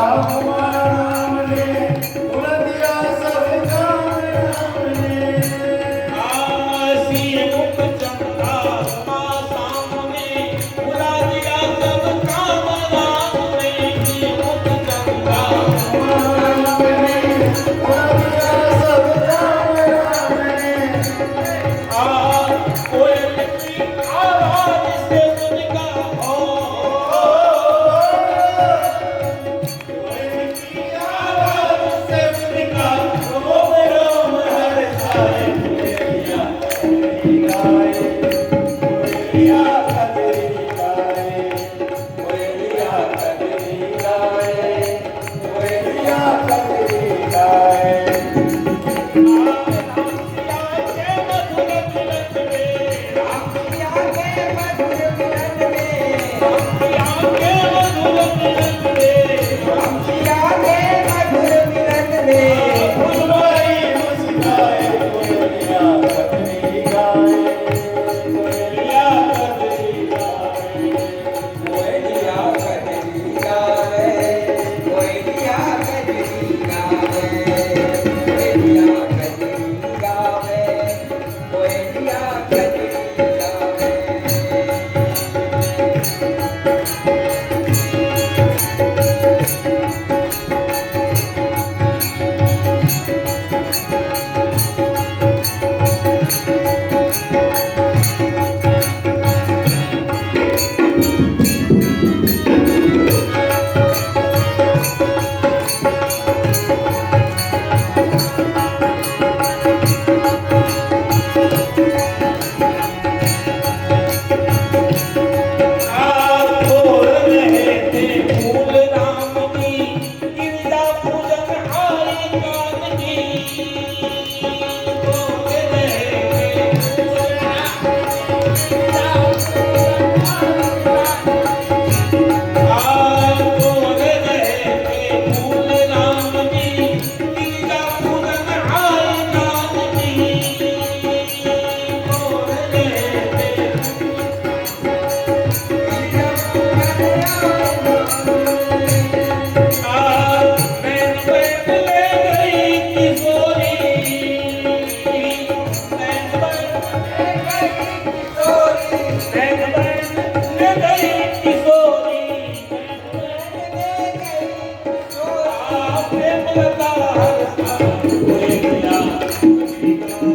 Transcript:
राम ने भुला दिया सब काम राम ने। मुख चंदा हुआ सामने, भुला दिया सब काम राम ने। मुख चंदा हुआ राम ने भुला दिया सब काम राम ने। आ कोयल की आवाज से उनका हो, कोयल की आवाज से उनका रोम रोम हर साए। कोयलिया कजरी गाए, कोयलिया कजरी गाए, कोयलिया कजरी गाए, कोयलिया कजरी गाए। राम सिया के मधुर मिलन में, राम सिया के मधुर मिलन में, राम सिया के मधुर मिलन में, राम सिया के मधुर मिलन में। फुलवारी मुस्काए, कोयलिया कजरी गाए, कोयलिया कजरी गाए, कोयलिया कजरी गावे, कोयलिया कजरी गावे, कोयलिया कजरी गावे, कोयलिया कजरी गावे। खोल रहे थे फूल राम की, गिरजा पूजन आई कान की। खोल रहे थे फूल राम खोल रहे थे फूल राम जी, गिरजा पूजन आई कान की। खोल रहे थे नैन बैठ ले गई किशोरी, नैन बैठ नैन बैठ ले गई किशोरी, प्रेम लता हर कोयलिया प्रेम लता।